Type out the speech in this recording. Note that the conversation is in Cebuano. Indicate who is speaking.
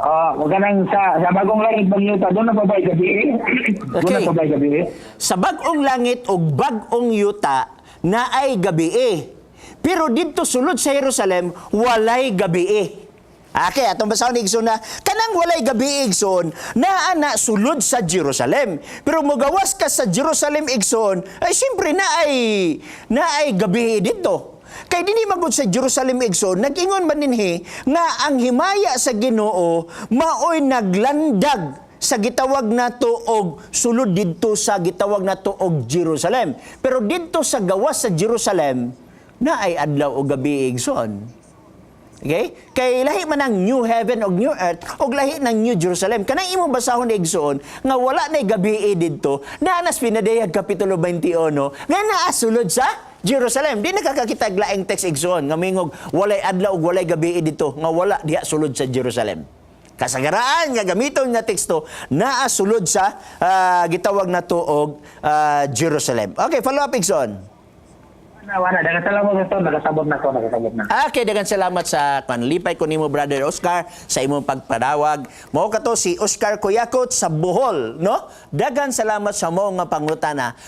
Speaker 1: Ah, wag nang sa bagong langit, bagong yuta, doon na pa ba'y gabi eh? Doon na pa ba'y gabi eh?
Speaker 2: Sa bag-ong langit ug bag-ong yuta naay gabi eh. Pero didto sulod sa Jerusalem walay gabi eh. Okay, atong basahon, igsoon, na kanang walay gabi, igsoon, naa na sulod sa Jerusalem. Pero mogawas ka sa Jerusalem, igsoon, ay siyempre naay gabi didto. Kay dinhi magud sa Jerusalem, igsoon, nag-ingon man dinhi nga ang himaya sa Ginoo maoy naglandag sa gitawag nato og sulod didto sa gitawag nato og Jerusalem. Pero didto sa gawas sa Jerusalem, naay adlaw o gabi, igsoon. Okay? Kay lahi man ang new heaven og new earth og lahi ng New Jerusalem. Kanang imong basahon, igsoon, nga wala nay gabi didto, naa nas Pinadayag kapitulo 21 nga naa sulod sa Jerusalem. Di nakakakita laing text, igsoon, nga mingog walay adlaw ug walay gabi didto nga wala diha sulod sa Jerusalem. Kasagaraan nga gamiton nga teksto naa sulod sa gitawag nato og Jerusalem. Okay, follow up, igsoon.
Speaker 1: Wala, wala. Daghang salamat, Pastor. Nakasabot na ko, nakasabot na.
Speaker 2: Okay, daghang salamat sa panlipay ko nimo, Brother Oscar, sa imong pagpanawag. Mao kato si Oscar Cuyakot sa Bohol, no? Daghang salamat sa mao nga pangutana.